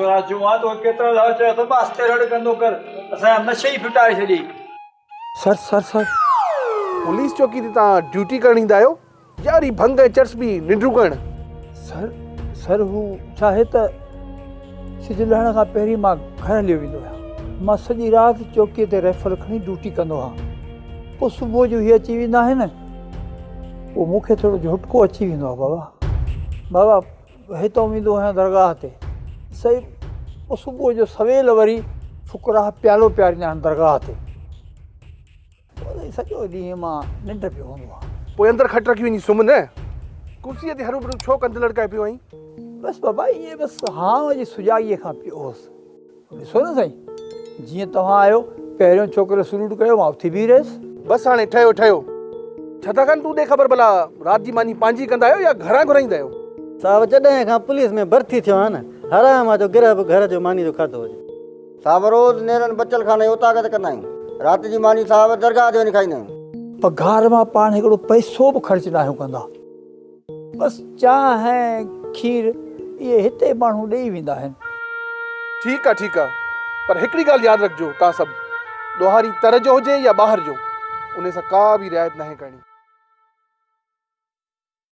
راجو آ توکي ڪيترا دفعا چيو اٿم آهستي رڙ ڪندو ڪر اسان جا نشي ئي ڦٽائي ڇڏيئي. سر سر سر. پوليس چوڪي تي توهان ڊيوٽي ڪرڻ ايندا آهيو يا وري ڀنگ ۽ چرس پي ننڊون ڪرڻ؟ سر سر هو ڇا آهي ته سج لهڻ کان پهرين مان گهر هليو ويندو آهيان. مان سڄي رات چوڪيء تي رائفل کڻي ڊيوٽي ڪندو آهيان. پوء صبح جو هي اچي ويندا آهن. پوء مون کي ٿورو جهٽڪو اچي ويندو آهي بابا. بابا هتان ويندو آهيان درگاهه تي. سائين پوء صبح جو سويل وري فقراء پيالو پياريندا آهن درگاهه تي. پوء سائين سڄو ڏينهن مان ننڊ پيو هوندو آهيان. پوء اندر کٽ رکي وڃي سمهه نه. ڪرسيء تي هروڀرو ڇو ڪنڌ لڙڪائي پيو آهين؟ بس بابا ائين بس هانء جي سجاڳيء کان پيو هوس. ڏسو نه سائين جيئن توهان آيو پهريون ڇوڪري سلوٽ ڪيو مان اٿي بيهي رهيس. بس هاڻي ٺهيو ٺهيو. ڇتا خان تون ڏي خبر ڀلا رات جي ماني پنهنجي ڪندا آهيو يا گهران گهرائيندا آهيو؟ صاحب جڏهن کان پوليس ۾ ڀرتي ٿيو آهيان نه حرام آ جو گرهه به گهر جو ماني جو کاڌو هجي. صاحب روز نيرن بچل خانه جي اوطاق تي ڪندا آهيون. رات جي ماني صاحب درگاهه تي وڃي کائيندا آهيون. پگهار مان پاڻ هڪڙو پئسو به خرچ ناهيون ڪندا. بس چانهه ۽ کير اهي هتي ماڻهو ڏيئي ويندا آهن. ٺيڪ آ ٺيڪ آ پر هڪڙي ڳالهه ياد رکجو توهان سڀ ڏوهاري تر جو هجي يا ٻاهر جو انهي سان ڪا به رعايت ناهي ڪرڻي.